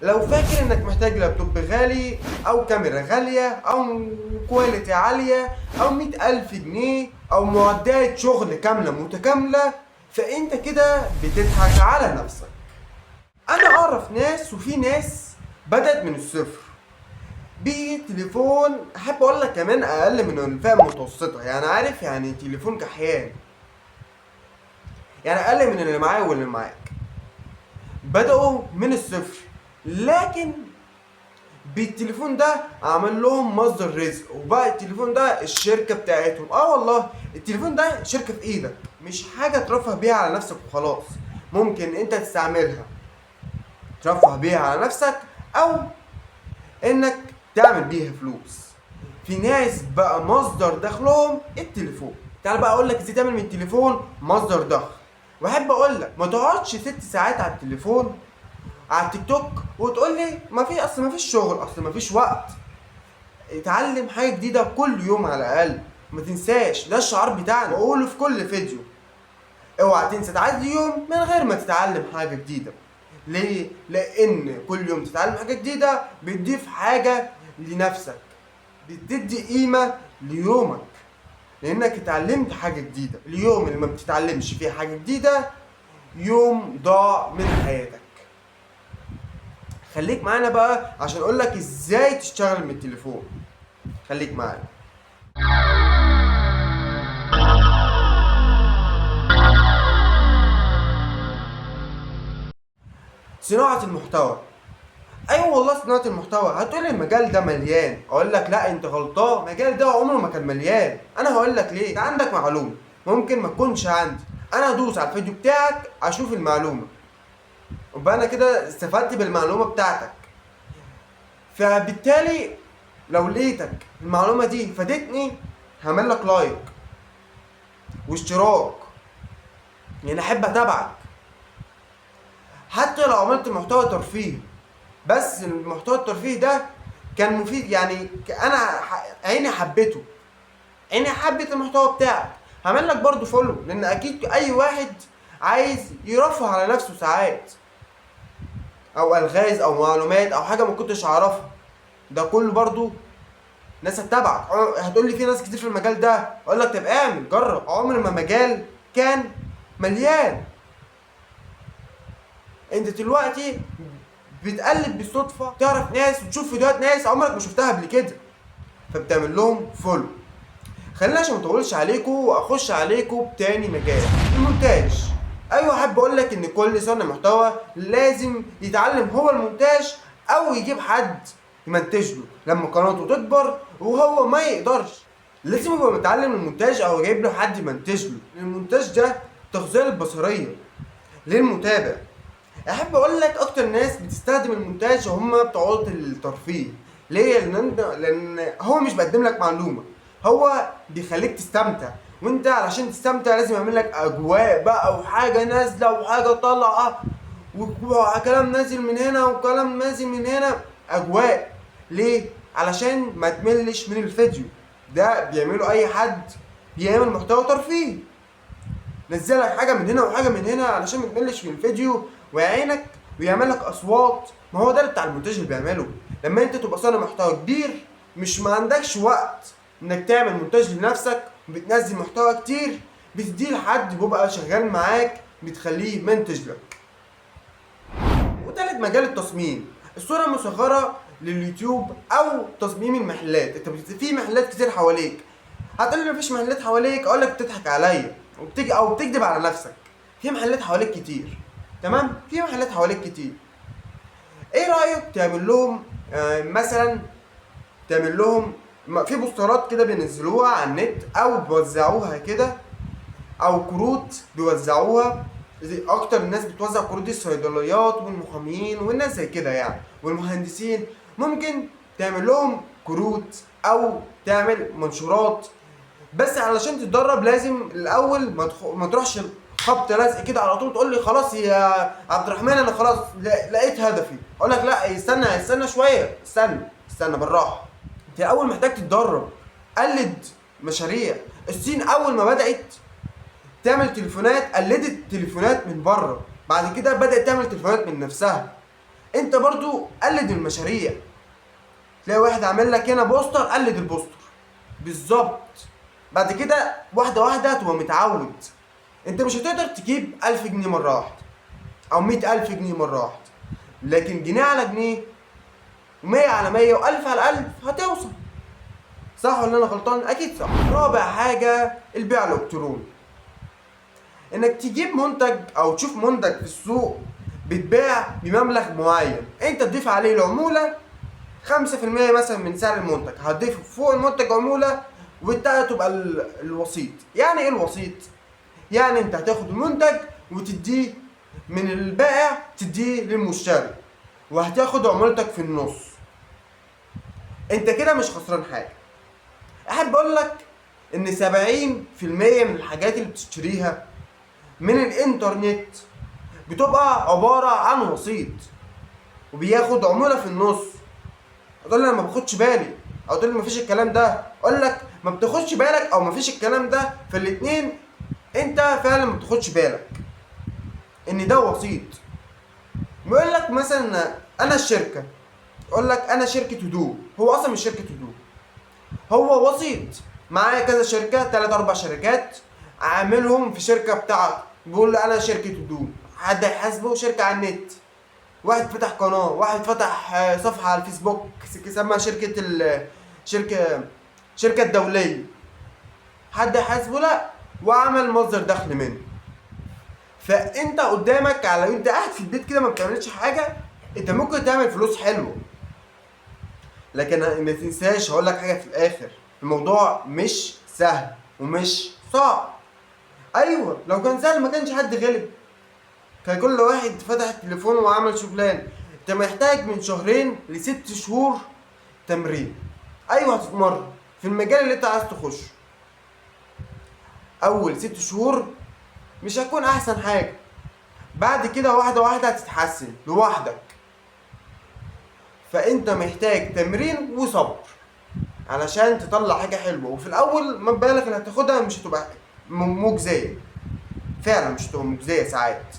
لو فاكر انك محتاج لابتوب غالي او كاميرا غالية او quality عالية او 100,000 جنيه او معدات شغل كاملة متكاملة، فانت كده بتضحك على نفسك. انا اعرف ناس، وفي ناس بدأت من الصفر بتليفون، احب اقول لك كمان اقل من الفئة المتوسطة، يعني عارف يعني تليفون كحيان، يعني اقل من اللي معايا واللي معاك. بدأوا من الصفر، لكن بالتليفون ده عمل لهم مصدر رزق، وبقى التليفون ده الشركة بتاعتهم. والله التليفون ده شركة في ايدك، مش حاجة ترفه بيها على نفسك وخلاص. ممكن انت تستعملها ترفه بيها على نفسك او انك تعمل بيها فلوس. في ناس بقى مصدر دخلهم التليفون. تعال بقى اقول لك ازاي تعمل من التليفون مصدر دخل. واحب اقول لك ما تقعدش 6 ساعات على التليفون على التيك توك وتقول لي ما في، اصل ما فيش شغل، اصل ما فيش وقت. اتعلم حاجة جديدة كل يوم على الاقل، ما تنساش ده الشعار بتاعنا بقوله في كل فيديو. اوعى تنسى تعدي يوم من غير ما تتعلم حاجة جديدة. ليه؟ لان كل يوم تتعلم حاجة جديدة بتضيف حاجة لنفسك، بتدي قيمة ليومك، لانك اتعلمت حاجة جديدة. اليوم اللي ما بتتعلمش فيه حاجة جديدة يوم ضاع من حياتك. خليك معانا بقى عشان اقول لك ازاي تشتغل من التليفون. خليك معانا. صناعة المحتوى. ايوه والله صناعة المحتوى. هتقولي المجال ده مليان، اقول لك لا انت غلطان، المجال ده عمره ما كان مليان. انا هقول لك ليه. انت عندك معلومة ممكن ما تكونش عندي، انا هدوس على الفيديو بتاعك اشوف المعلومة، وبقى انا كده استفدت بالمعلومة بتاعتك. فبالتالي لو لقيتك المعلومة دي فادتني هعمل لك like واشتراك، يعني احب اتابعك حتى لو عملت محتوى ترفيه، بس المحتوى الترفيه ده كان مفيد، يعني انا عيني حبيته، عيني حبت المحتوى بتاعك، هعمل لك برضو follow، لان اكيد اي واحد عايز يرفه على نفسه ساعات، او الغاز او معلومات او حاجة ما كنتش اعرفها، ده كله برضو ناس هتتابعك. هتقول لي في ناس كتير في المجال ده، اقول لك طب اعمل، جرب. عمر ما مجال كان مليان. انت دلوقتي بتقلب بالصدفة، تعرف ناس وتشوف فيديوهات ناس عمرك ما شفتها قبل كده، فبتعمل لهم follow. خلينا عشان ما اطولش عليكم واخش عليكم بتاني مجال، المونتاج. ايوه احب اقول لك ان كل صانع محتوى لازم يتعلم هو المونتاج او يجيب حد يمنتج له لما قناته تكبر وهو ما يقدرش. لازم يبقى متعلم المونتاج او جايب له حد يمنتج له. المونتاج ده تغذية البصرية للمتابع. احب اقول لك اكتر ناس بتستخدم المونتاج هم بتوع الترفيه. ليه؟ لان هو مش بيقدم لك معلومة، هو بيخليك تستمتع، وانت علشان تستمتع لازم يعمل لك اجواء بقى، وحاجه نازله وحاجه طالعه وكلام نازل من هنا وكلام نازل من هنا، اجواء. ليه؟ علشان ما تملش من الفيديو. ده بيعمله اي حد بيعمل محتوى ترفيه، نزلك حاجة من هنا وحاجه من هنا علشان ما تملش من الفيديو ويعينك، ويعمل لك اصوات. ما هو ده اللي بتاع المونتاج اللي بيعمله. لما انت تبقى صانع محتوى كبير مش ما عندكش وقت انك تعمل مونتاج لنفسك، وبتنزل محتوى كتير، بتديه لحد بيبقى شغال معاك بتخليه يمنتج لك. وتالت مجال التصميم، الصورة المصغرة لليوتيوب او تصميم المحلات. انت في محلات كتير حواليك، هتقول لي مفيش محلات حواليك، اقول لك بتضحك عليا وبتيجي او بتكذب على نفسك. في محلات حواليك كتير، تمام؟ في محلات حواليك كتير. ايه رأيك تعمل لهم، مثلا تعمل لهم في بوسترات كده بينزلوها على النت او بيوزعوها كده، او كروت بيوزعوها. زي اكتر الناس بتوزع كروت دي الصيدليات والمحامين والناس زي كده يعني، والمهندسين. ممكن تعمل لهم كروت او تعمل منشورات، بس علشان تتدرب لازم الاول ما تروحش خبط لزق كده على طول تقول لي خلاص يا عبد الرحمن انا خلاص لقيت هدفي. اقول لك لا، استنى شوية، استنى بالراحة. انت الاول محتاج تتدرب، قلد مشاريع. الصين اول ما بدات تعمل تليفونات قلدت تليفونات من بره، بعد كده بدات تعمل تليفونات من نفسها. انت برضو قلد المشاريع، تلاقي واحد عامل لك هنا poster، قلد ال poster بالظبط. بعد كده واحدة واحدة هتبقى متعود. انت مش هتقدر تجيب 1000 جنيه مرة واحدة او 100,000 جنيه مرة واحدة، لكن جنيه على جنيه و100 على 100 و1000 على 1000 هتوصل. صح ولا انا غلطان؟ اكيد صح. رابع حاجة البيع الالكتروني، انك تجيب منتج او تشوف منتج في السوق بيتباع بمبلغ معين، انت تضيف عليه العمولة 5% مثلا من سعر المنتج، هتضيف فوق المنتج عمولة وانت تبقى الوسيط. يعني ايه الوسيط؟ يعني انت هتاخد المنتج وتديه من البائع تديه للمشتري، وهتاخد عمولتك في النص. انت كده مش خسران حاجة. احب اقول لك ان 70% من الحاجات اللي بتشتريها من الانترنت بتبقى عبارة عن وسيط وبياخد عمولة في النص. هتقول لي انا ما باخدش بالي، او تقول لي ما فيش الكلام ده. اقول لك ما بتاخدش بالك او ما فيش الكلام ده، فالاتنين انت فعلا ما بتاخدش بالك ان ده وسيط. بيقول لك مثلا انا الشركة، يقول لك انا شركة هدوم، هو اصلا مش شركة هدوم، هو وسيط معاه كذا شركة، 3-4 شركات عاملهم في شركة بتاعته، بيقول له انا شركة هدوم، حد هيحاسبه؟ شركة على النت، واحد فتح قناة، واحد فتح صفحة على الفيسبوك سماها شركة الدولية، حد هيحاسبه؟ لا، وعمل مصدر دخل منه. فانت قدامك على انت قاعد في البيت كده ما بتعملش حاجة، انت ممكن تعمل فلوس حلوة. لكن ما تنساش هقول لك حاجة في الآخر، الموضوع مش سهل ومش صعب. ايوه لو كان سهل ما كانش حد غلب، كان كل واحد فتح التليفون وعمل شغلانة. انت محتاج من 2 ل6 شهور تمرين. ايوه هتتمرن في المجال اللي انت عايز تخشه. اول 6 شهور مش هتكون احسن حاجة، بعد كده واحدة واحدة هتتحسن لوحدك. فانت محتاج تمرين وصبر علشان تطلع حاجة حلوة. وفي الاول مبالغ اللي هتاخدها مش هتبقى مجزية، فعلا مش هتبقى مجزية، ساعات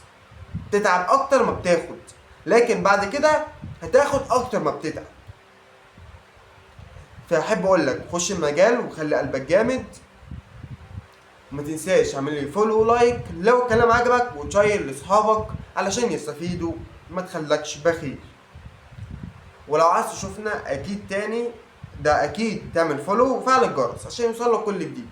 تتعب اكتر ما بتاخد، لكن بعد كده هتاخد اكتر ما بتتعب. فاحب اقول لك خش المجال وخلي قلبك جامد، وما تنساش اعمل لي follow و like لو الكلام عجبك، وتشير لاصحابك علشان يستفيدوا، ما تخلكش بخيل. ولو عايز تشوفنا اكيد تاني، ده اكيد تعمل follow وفعل الجرس عشان يوصلك كل جديد.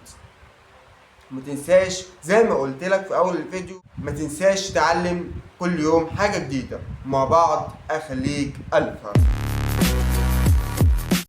ما تنساش زي ما قلت لك في اول الفيديو، ما تنساش تعلم كل يوم حاجة جديدة. مع بعض اخليك الفا.